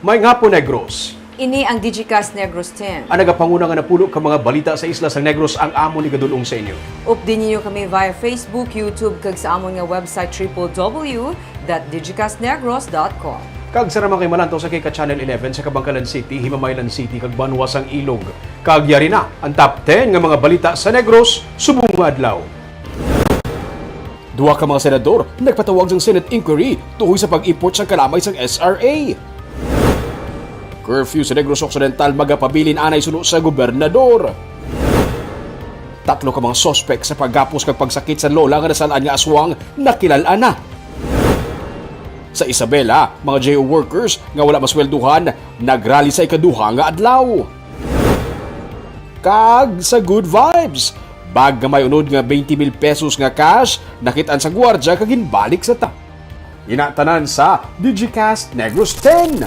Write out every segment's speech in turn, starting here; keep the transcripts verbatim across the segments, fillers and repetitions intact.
Maayong hapon, Negros. Ini ang Digicast Negros ten. Ang nagapanguna nga napulo ka mga balita sa isla sang Negros ang amon igadul-ong sa inyo. Updi ninyo kami via Facebook, YouTube, kag sa amon nga website triple W dot digicastnegros dot com. Kag sa naman kay malantaw sa kay ka Channel eleven sa Kabankalan City, Himamaylan City, kag Banwa sang Ilog. Kag yari na ang top ten nga mga balita sa Negros subong nga adlaw. Duha ka mga senador nagpatawag sang Senate inquiry tuhoy sa pag-import sang kalamay sang S R A. Curfew sa Negros Occidental magapabilin anay suno sa gobernador. Tatlo ka mga suspek sa paggapos kag pagsakit sa lola nga nasal-an nga aswang nakilal-an na. Sa Isabela, mga J O workers nga wala maswelduhan nagrally sa ikaduha nga adlaw. Kag sa Good Vibes, bag nga may unod nga twenty mil pesos nga cash nakit-an sa gwardya kag ginbalik sa ta. Ina tanan sa Digicast Negros ten.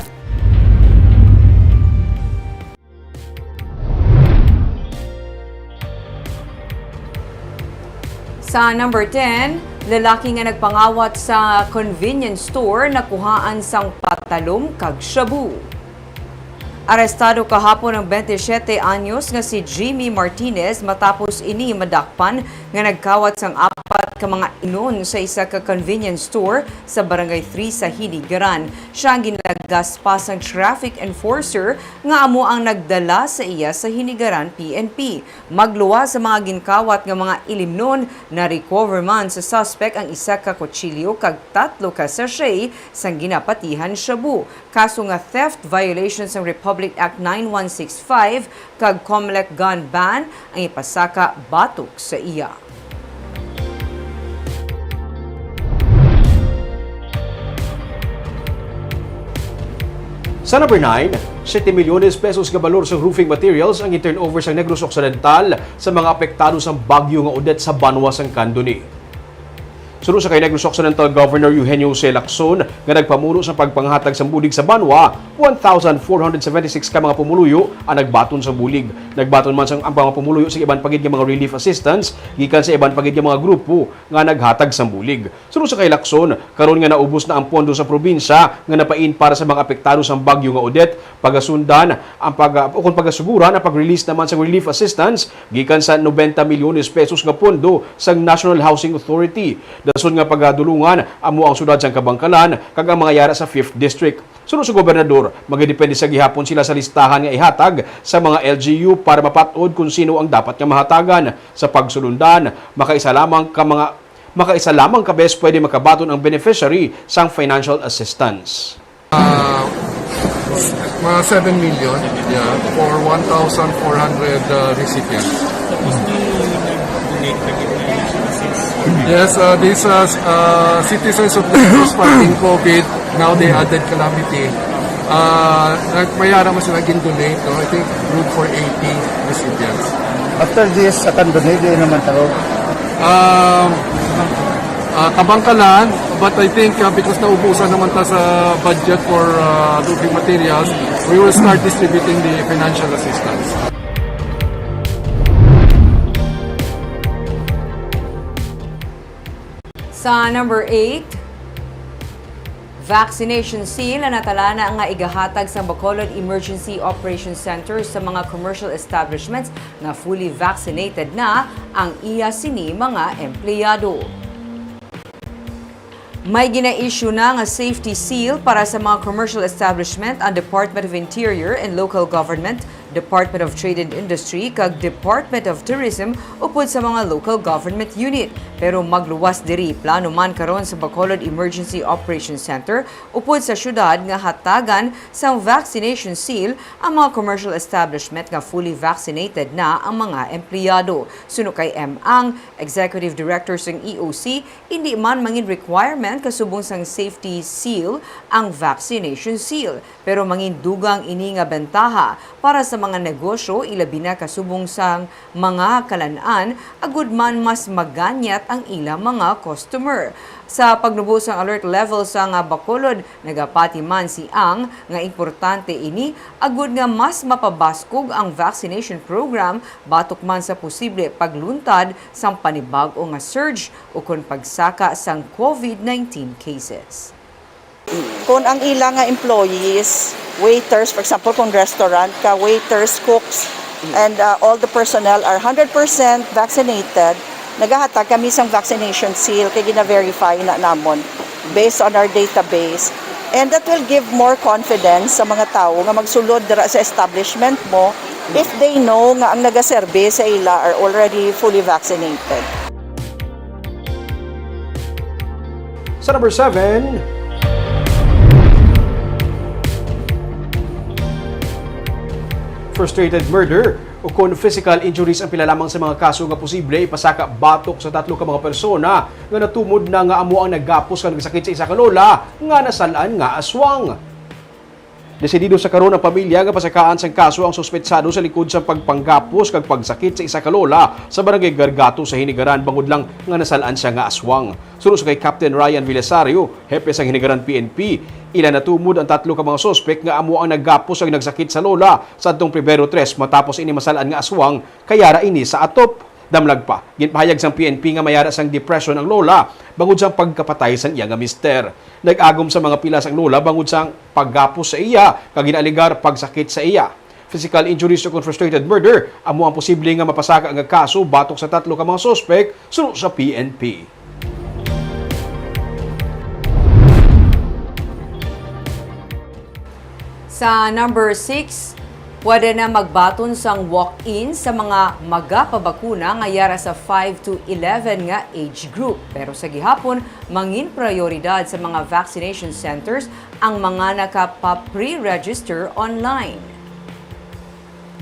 Sa number ten, lalaki nga nagpangawat sa convenience store nakuhaan sang patalom kag shabu. Arestado kahapon ang twenty-siyete anyos nga si Jimmy Martinez matapos ini madakpan nga nagkawat sang apat ka mga inon sa isa ka convenience store sa Barangay three sa Hinigaran. Siya ang ginagaspas sang traffic enforcer nga amo ang nagdala sa iya sa Hinigaran P N P. Magluwas sa mga ginkawat nga mga ilimnon, na-recover man sa suspect ang isa ka kutsilyo kag tatlo ka sachet sang ginapatihan shabu. Kaso nga theft violation sang Republic Act nine one six five kag Comelec gun ban ang ipasaka batok sa iya. Sa number nine, siyete milyones pesos nga balor sang roofing materials ang gin-turnover sang Negros Occidental sa mga apektado sang bagyo nga Odette sa banwa sang Candoni. Suno sa kay Negros Occidental Governor Eugenio Jose Lacson nga nagpamuno sa pagpanghatag sang bulig sa banwa, one thousand four hundred seventy-six ka mga pumuluyo ang nagbaton sa bulig. Nagbaton man sang ang mga pumuluyo sa iban pa gid nga mga relief assistance gikan sa iban pa gid nga mga grupo nga naghatag sang bulig. Suno sa kay Lacson, karon nga naubos na ang pondo sa probinsya nga napain para sa mga apektado sang bagyo nga Odette, pagasundan ang pag ukon pagasuguran ang pag-release naman sang relief assistance gikan sa nobenta milyones pesos nga pondo sang National Housing Authority. Dason nga pagadulungan amo ang siyudad sang Kabankalan kag ang mga yara sa Fifth District. Suno sa gobernador, magadepende sa gihapon sila sa listahan nga ihatag sa mga L G U para mapat-od kon sino ang dapat nga mahatagan. Sa pagsulundan, makaisa lamang ka mga makaisa lamang ka beses pwede makabaton ang beneficiary sang financial assistance. Ah, mga seven million, yeah, for one thousand four hundred, uh, recipients. Yes, uh, this, uh, uh, citizens of the fighting COVID, now they added calamity. Uh, nag-, may ara man sila gin-donate, no? I think good for eighty recipients. After this, sa Candoni, di naman taro. Um, uh, Kabangkalan, but I think, uh, because naubusan naman ta sa budget for, uh, roofing materials, we will start distributing the financial assistance. Sa number eight, vaccination seal ang natalana nga igahatag sa Bacolod Emergency Operation Center sa mga commercial establishments nga fully vaccinated na ang iya sini mga empleyado. May gina-issue na nga safety seal para sa mga commercial establishment ang Department of Interior and Local Government, Department of Trade and Industry, kag Department of Tourism upod sa mga local government unit. Pero magluwas diri, plano man karon sa Bacolod Emergency Operation Center upod sa syudad nga hatagan sang vaccination seal ang mga commercial establishment nga fully vaccinated na ang mga empleyado. Suno kay M. Ang, Executive Director sang E O C, indi man mangin requirement kasubong sang safety seal ang vaccination seal, pero mangin dugang ini nga bentaha para sa mga negosyo, ilabi na kasubong sang mga kalan-an, agud man mas maganyat ang ila mga customer. Sa pagnubo sang alert level sa nga Bacolod, nagapati man si Ang nga importante ini agud nga mas mapabaskog ang vaccination program batok man sa posible pagluntad sang panibag-o nga surge ukon pagsaka sang COVID nineteen cases. Kon ang ila nga employees Waiters, for example, kung restaurant ka, waiters, cooks, and uh, all the personnel are hundred percent vaccinated, nagahatag kami sang vaccination seal kay gina-verify na namon based on our database. And that will give more confidence sa mga tawo nga magsulod dira sa establishment mo if they know nga ang nagaserbi sa ila are already fully vaccinated. Sa number seven, frustrated murder o kon physical injuries ang pila lamang sa mga kaso nga posible ipasaka batok sa tatlo ka mga persona nga natumod na nga amo ang naggapos kag nagsakit sa isa ka lola nga nasal-an nga aswang. Desidido sa karon ang pamilya nga pasakaan sang kaso ang suspetsado sa likod sang pagpanggapos kag pagsakit sa isa ka lola sa Barangay Gargato sa Hinigaran bangod lang nga nasal-an sia nga aswang. Suno sa kay Captain Ryan Villasario, hepe sang Hinigaran P N P, ila natumod ang tatlo ka mga suspek nga amo ang naggapos kag nagsakit sa lola sa adtong Pebrero tres matapos ini masal-an nga aswang kay yara ini sa atop. Damlag pa, ginpahayag sang P N P nga may ara sang depression ang lola bangod sang pagkapatay sang iya nga mister. Nag-agom sa mga pilas ang lola bangod sang paggapos sa iya kag ginaalegar pagsakit sa iya. Physical injuries o kon frustrated murder amo ang posible nga mapasaka nga kaso batok sa tatlo ka mga suspek, suno sa P N P. Sa number six, pwede na magbaton sang walk-in sa mga magapabakuna nga yara sa five to eleven nga age group. Pero sa gihapon, mangin prioridad sa mga vaccination centers ang mga nakapa-pre-register online.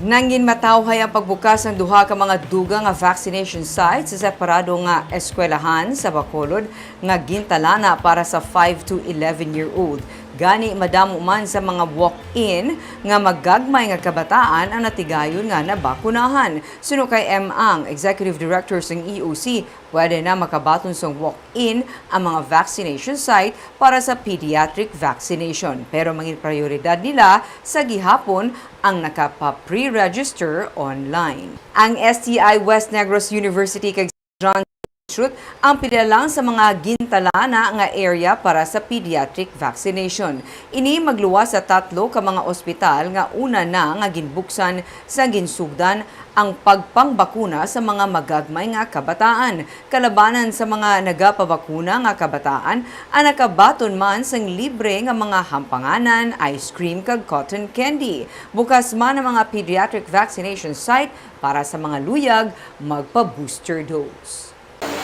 Nangin matawhay ang pagbukas sang duha ka mga dugang nga vaccination sites sa separado nga eskwelahan sa Bacolod nga gintalana para sa five to eleven year old. Gani, madamo man sa mga walk-in nga magagmay nga kabataan ang natigayon nga nabakunahan. Suno kay M. Ang, Executive Director sang E O C, pwede na makabaton sang walk-in ang mga vaccination site para sa pediatric vaccination, pero mangin prioridad nila sa gihapon ang nakapa-pre-register online. Ang S T I West Negros University kag John Schrodt ang pila lang sa mga gintalana nga area para sa pediatric vaccination. Ini magluwas sa tatlo ka mga ospital nga una na nga ginbuksan sa ginsugdan ang pagpangbakuna sa mga magagmay nga kabataan. Kalabanan sa mga nagapabakuna nga kabataan ang nakabaton man sang libre nga mga hampanganan, ice cream, kag cotton candy. Bukas man ang mga pediatric vaccination site para sa mga luyag magpa-booster dose.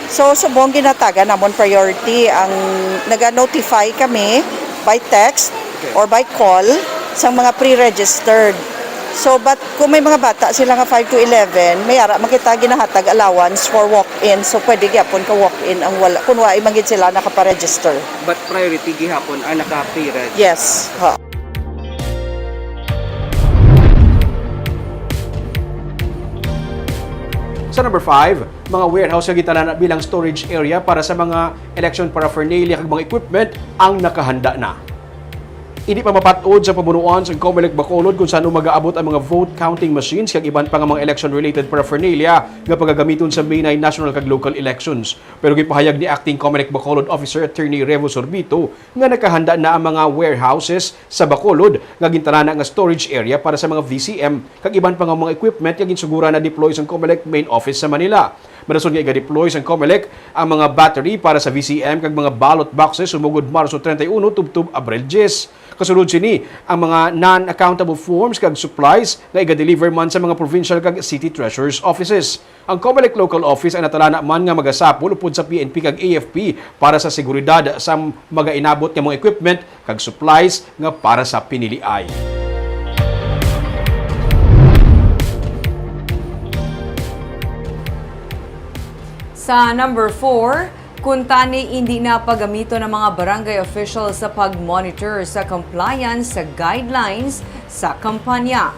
So, subong ginatagan namon priority ang naga-notify kami by text or by call sang mga pre-registered. So, but kung may mga bata sila nga five to eleven, may ara man kita ginahatag allowance for walk-in. So, pwede gyapon ka walk-in ang wala, kung wa man gid sila nakaparegister. But priority gihapon ang naka-pre-reg. Yes. Ha. Sa number five, mga warehouse nga gintalana bilang storage area para sa mga election paraphernalia kag mga equipment ang nakahanda na. Ini pa mapat-od sa pamunuan sa Comelec Bacolod kung saan magaabot ang mga vote counting machines kag iban pa nga mga election-related paraphernalia nga pagagamiton sa May nine national kag local elections. Pero gipahayag ni Acting Comelec Bacolod Officer Attorney Revo Sorbito nga nakahanda na ang mga warehouses sa Bacolod nga gintalana nga storage area para sa mga V C M kag iban pa nga mga equipment nga ginsuguran na deploy sang Comelec main office sa Manila. Marason nga iga-deploy sang Comelec ang mga battery para sa V C M kag mga ballot boxes sumugod Marso treinta y uno tubtob Abril diyes. Kasulod sini, ang mga non-accountable forms kag supplies nga iga-deliver man sa mga provincial kag city treasurer's offices. Ang Comelec Local Office ang natalana man nga magasapol upod sa P N P kag A F P para sa seguridad sa magainabot nga mga equipment kag supplies nga para sa piniliay. Sa number four, kuntani indi na pagamiton ang mga barangay officials sa pag-monitor sa compliance sa guidelines sa kampanya.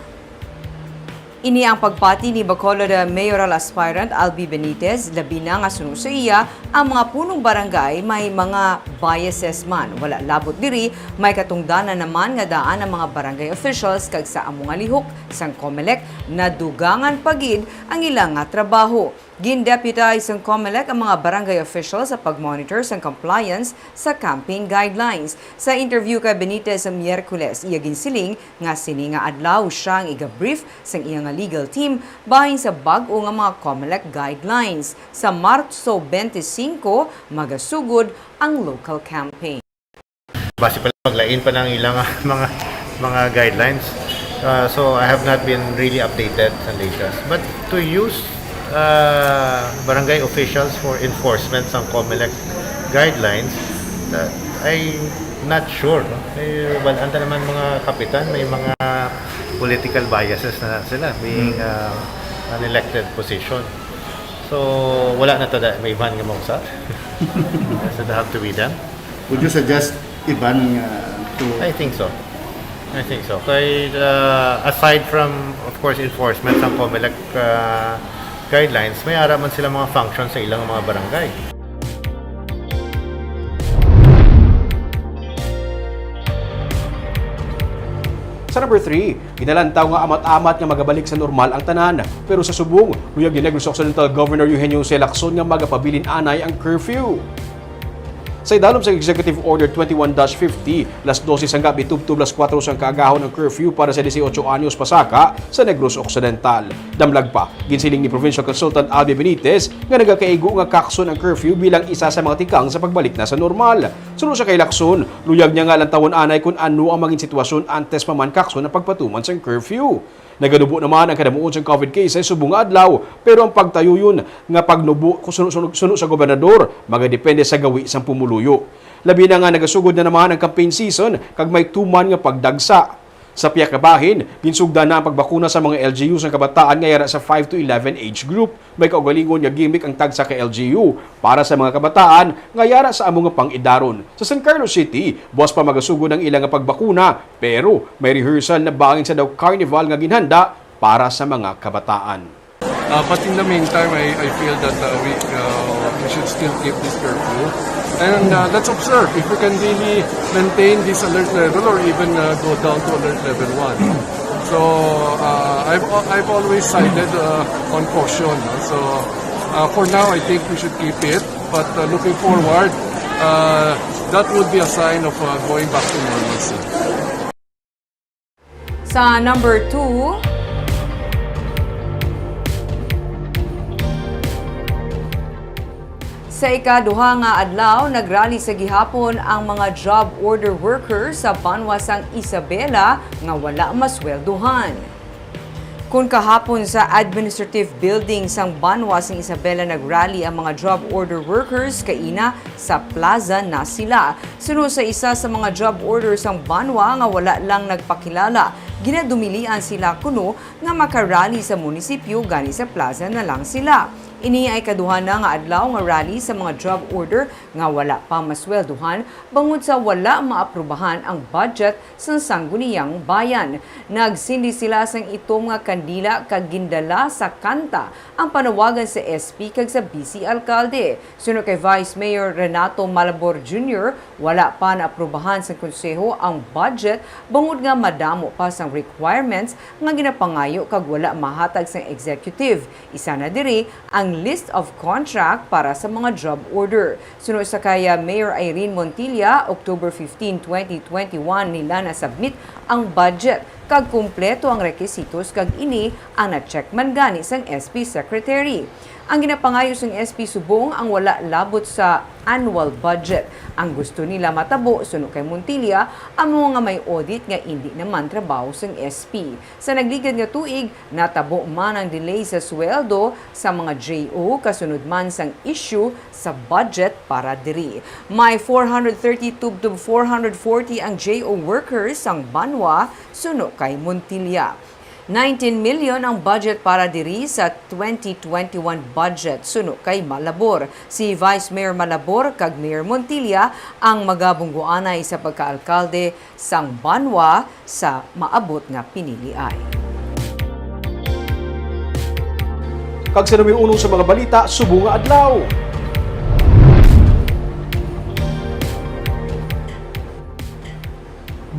Ini ang pagpati ni Bacolod Mayoral Aspirant Albi Benitez, labi na nga suno sa iya, ang mga punong barangay may mga biases man. Wala labot diri, may katungdanan naman nga daan ang mga barangay officials kag sa amo nga lihok sang Comelec, nadugangan pa gid ang ila nga trabaho. Gin-deputize sang Comelec ang mga barangay officials sa pag-monitor sang compliance sa campaign guidelines. Sa interview kay Benitez sa Miyerkules, iya ginsiling nga sini nga adlaw sia ang iga-brief sang iya nga legal team bahin sa bag-o nga mga Comelec guidelines. Sa Marso twenty-five, magasugod ang local campaign. Basi pa lang, maglain pa ng ilang mga, mga guidelines. Uh, so I have not been really updated sa latest. But to use uh, barangay officials for enforcement sang Comelec guidelines, uh, I'm not sure. No? Eh, wala ta naman mga kapitan, may mga political biases na sila being uh, an elected position. So wala na tada may iban nga mausap. So they have to be done. Would you suggest iban nga to I think so. I think so. Kay uh, aside from, of course, enforcement sang Comelec uh, guidelines, may ara man sila mga function sa ilang mga barangay. Sa number three, ginalantaw nga amat-amat nga magabalik sa normal ang tanan. Pero sa subong, luyag ni Negros Occidental Governor Eugenio Jose Lacson nga magapabilin anay ang curfew. Sa idalom sang Executive Order twenty-one dash fifty, las dose sang gabi tubtob las kuwatro sang kaagahon ang curfew para sa dieciocho anyos pasaka sa Negros Occidental. Damlag pa, ginsiling ni Provincial Consultant Albi Benitez nga nagakaigo nga kakson ang curfew bilang isa sa mga tikang sa pagbalik na sa normal. Suno sa kay Lacson, luyag niya nga lantawon anay kun ano ang mangin sitwasyon antes pa man kakson ang pagpatuman sang curfew. Naganubo naman ang kadamuon sang COVID cases subong nga adlaw, pero ang pagtayuyon nga pagnubo suno, suno, suno sa gobernador magadepende sa gawi sang pumuluyo. Labi na nga nagasugod na naman ang campaign season kag may tuman nga pagdagsa. Sa pihak nga bahin, ginsugdan na ang pagbakuna sa mga L G U sang kabataan nga yara sa five to eleven age group. May kaugalingon nga gimmick ang tagsa ka L G U para sa mga kabataan nga yara sa amo nga pang-idaron. Sa San Carlos City, buas pa magasugod ang ila nga pagbakuna, pero may rehearsal na bangin sa daw carnival nga ginhanda para sa mga kabataan. Uh, but in the meantime, I, I feel that uh, we, uh, we should still keep this curfew. And uh, let's observe if we can really maintain this alert level or even uh, go down to alert level one. So uh, I've, I've always sided uh, on caution. So uh, for now, I think we should keep it. But uh, looking forward, uh, that would be a sign of uh, going back to normalcy. Sa number two, sa ikaduha nga adlaw, nagrally sa gihapon ang mga job order workers sa banwa sang Isabela nga wala masweldohan. Kon kahapon sa Administrative Building sang banwa sang Isabela nagrally ang mga job order workers, kaina sa plaza na sila. Suno sa isa sa mga job order sang banwa nga wala lang nagpakilala, ginadumilian sila kuno nga makarally sa munisipyo gani sa plaza na lang sila. Ini ay kaduha na nga adlaw nga rally sa mga job order nga wala pa masweldohan bangod sa wala maaprubahan ang budget sang Sangguniang Bayan. Nagsindi sila sang itom nga kandila kag gindala sa kanta ang panawagan sa S P kag sa Vice Alkalde. Suno kay Vice Mayor Renato Malabor Junior, wala pa naaprubahan sang konseho ang budget bangod nga madamo pa sang requirements nga ginapangayo kag wala mahatag sang executive. Isa na diri ang list of contract para sa mga job order. Suno sa kay Mayor Irene Montilla, October fifteen, twenty twenty-one nila na-submit ang budget kag kumpleto ang rekisitos kag ini ang na-check man gani sang S P Secretary. Ang ginapangayo sang S P subong ang wala labot sa annual budget. Ang gusto nila matabo, suno kay Montilla, amo nga may audit nga indi naman trabaho sang S P. Sa nagligad nga tuig, natabo man ang delay sa sweldo sa mga J O kasunod man sang issue sa budget para diri. May four hundred thirty tubtob four hundred forty ang J O workers sang banwa, suno kay Montilla. Nineteen million ang budget para diri sa twenty twenty-one budget, suno kay Malabor. Si Vice Mayor Malabor kag Mayor Montilla ang magabunggoanay sa pagkaalkalde sang banwa sa maabot nga piniliay. Kag sa numero uno sa mga balita subong nga adlaw.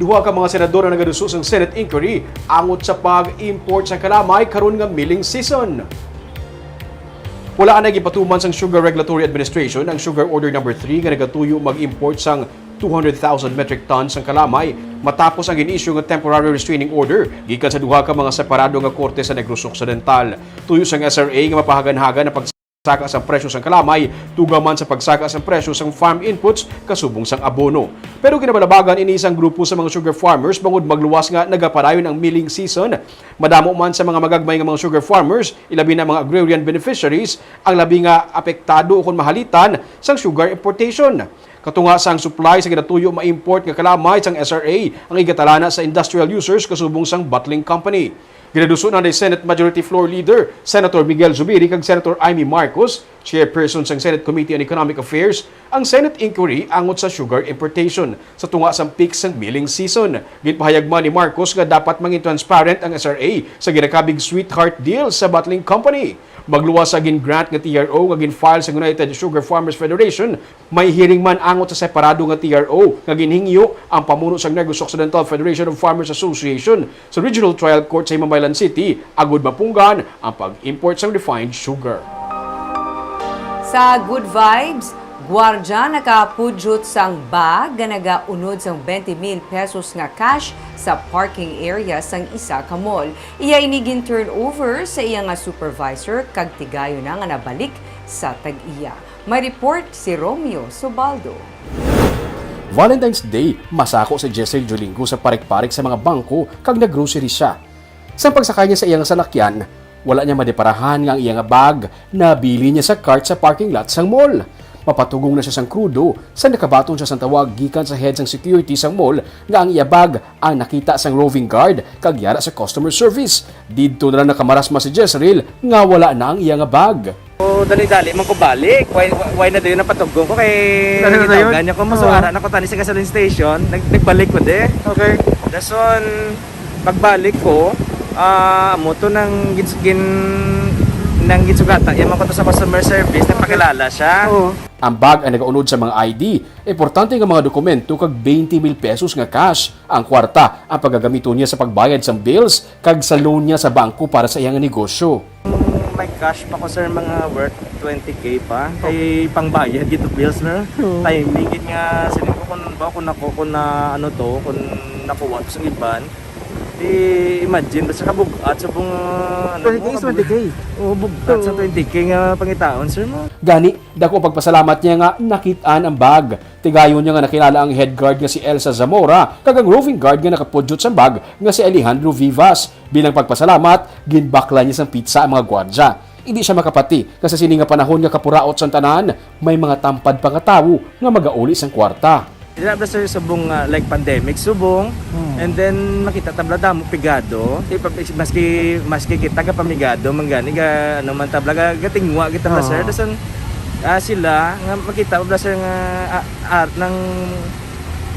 Duha ka mga senador ang nagaduso sang Senate inquiry angot sa pag-import sa kalamay karon nga milling season. Wala anay gipatuman sang Sugar Regulatory Administration ang Sugar Order Number Three nga nagatuyo mag-import sang two hundred thousand metric tons sang kalamay matapos ang gin-issue nga temporary restraining order gikan sa duha ka mga separado nga korte sa Negros Occidental. Tuyo sang S R A nga mapahagan-hagan ang pagsaka sang presyo sang kalamay, tugaman sa pagsaka sang presyo sang farm inputs kasubong sang abono. Pero ginabalabagan ini sang grupo sa mga sugar farmers bangod magluwas nga nagapadayon ang milling season. Madamo man sa mga magagmay nga mga sugar farmers, ilabi na mga agrarian beneficiaries, ang labi nga apektado ukon mahalitan sang sugar importation. Katunga sang supply sa ginatuyo ma-import nga kalamay sang S R A ang igatalana sa industrial users kasubong sang bottling company. Ginaduso na ni Senate Majority Floor Leader Senator Miguel Zubiri kag Senator Imee Marcos, chairperson sang Senate Committee on Economic Affairs, ang Senate inquiry angot sa sugar importation sa tunga sang peak sang milling season. Ginpahayag man ni Marcos nga dapat mangin transparent ang S R A sa ginakabig sweetheart deal sa bottling company. Magluwas sa gin-grant nga T R O nga gin-file sa United Sugar Farmers Federation, may hearing man angot sa separado nga T R O nga ginhingyo ang pamuno sang Negros Occidental Federation of Farmers Association sa Regional Trial Court sa Himamaylan City agud mapunggan ang pag-import sang refined sugar. Sa Good Vibes, gwardya nakapudyot sang bag nga nagaunod sang twenty mil pesos nga cash sa parking area sang isa ka mall. Iya ini gin-turnover sa iya nga supervisor kag tigayon na nga nabalik sa tag-iya. May report si Romeo Subaldo. Valentine's Day, masako si Jezreel Julinggo sa parik-parik sa mga bangko kag nag-grocery siya. Sa pagsakay niya sa iyang salakyan, wala niya madeparahan nga ang iya nga bag nabili niya sa cart sa parking lot sang mall. Mapatugong na siya sang krudo sa nakabaton siya sang tawag gikan sa head sang security sang mall nga ang iya bag ang nakita sang roving guard kag yara sa customer service. Didto na lang nakamarasma si Jezreel nga wala na ang iya nga bag. O, dali-dali man ko balik. Why, why na dayon napatugong ko kay Dali na dayon? Gitawgan niya ko mo. So, Oh. Ara na ko tani sa gasoline station. Nag, nagbalik ko de. Okay. Dason, pagbalik ko, ah, amo to nang gin, gin, nang ginsugata. Yan man ko to sa customer service, nagpakilala siya. Oo. Ang bag ang nagaunod sa mga I D, importante nga mga dokumento kag twenty mil pesos nga cash. Ang kwarta ang pagagamiton niya sa pagbayad sang bills kag sa loan niya sa bangko para sa iya nga negosyo. May cash pa ko, sir, mga worth twenty K pa. Kay pangbayad gid bills, sir. Oo. Timing gid nga siling ko kung ba kung nako kung na ano to, kung nakuha to sa iban. Di imagine basta kabugat sa bung ano. Twenty K is twenty K. Oh, bugat sa twenty K nga pangitaon, sir, mo. Gani, dako ang pagpasalamat niya nga nakit-an ang bag. Tigayon niya nga nakilala ang head guard nga si Elsa Zamora kag ang roving guard nga nakapudyot sang bag nga si Alejandro Vivas. Bilang pagpasalamat, ginbakla niya sang pitsa ang mga gwardya. Indi siya makapati nga sa sini nga panahon nga kapuraot sang tanan, may mga tampad pa nga tawo nga magauli sang kwarta. Dira bala, sir, subong nga, like, pandemic subong. And then makita ta bala damo pigado. Di pa, maski maski kita gapamigado man gani ga ano man ta bala ga, gatingwa kita bala, sir. Oo. Dason, ah, sila nga makita bala, sir, nga ah, ar, nang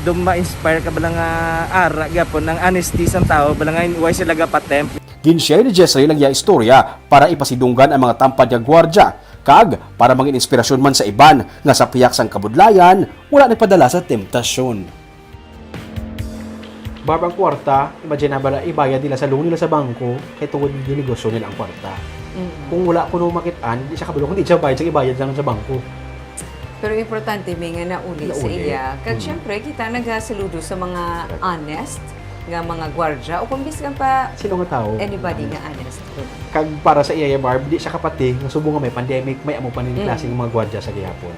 do ma-inspire ka bala nga ara gyapon ang honesty sang tawo bala nga why sila gapatempt. Gin-share ni Jezreel ang iya istorya para ipasidunggan ang mga tampad nga gwardya kag para mangin inspirasyon man sa iban nga sa pihak sang kabudlayan wala nagpadala sa temptasyon. Barb, ang kwarta, imagine na bala, ibayad nila sa loan nila sa bangko, kay tungod ginegosyo nila ang kwarta. Mm. Kung wala kuno makit-an, di siya kabalo kung di siya bayad sa ibayad lang sa bangko. Pero importante may nga nauli sa Nauli. Iya. Kag Mm. syempre, kita nagasaludo sa mga Correct. honest nga mga gwardya o kung bisan pa Sino nga tawo? Anybody nga honest. Kag para sa iya, Barb, di siya kapati nga subong nga may pandemic, may amo pa ning Mm. klaseng mga gwardya sa gihapon.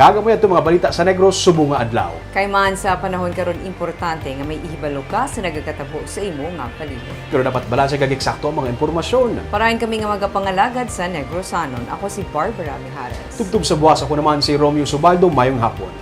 Kag amo yadto mga balita sa Negros subong nga adlaw. Kay man sa panahon karon importante nga may ihibalo ka sa nagakatabo sa imo nga palibot. Pero dapat balanse kag eksakto ang mga impormasyon. Parahin kami nga magapangalagad sa Negrosanon. Ako si Barbara Mijares. Tubtob sa buwas, ako naman si Romeo Subaldo. Mayong hapon.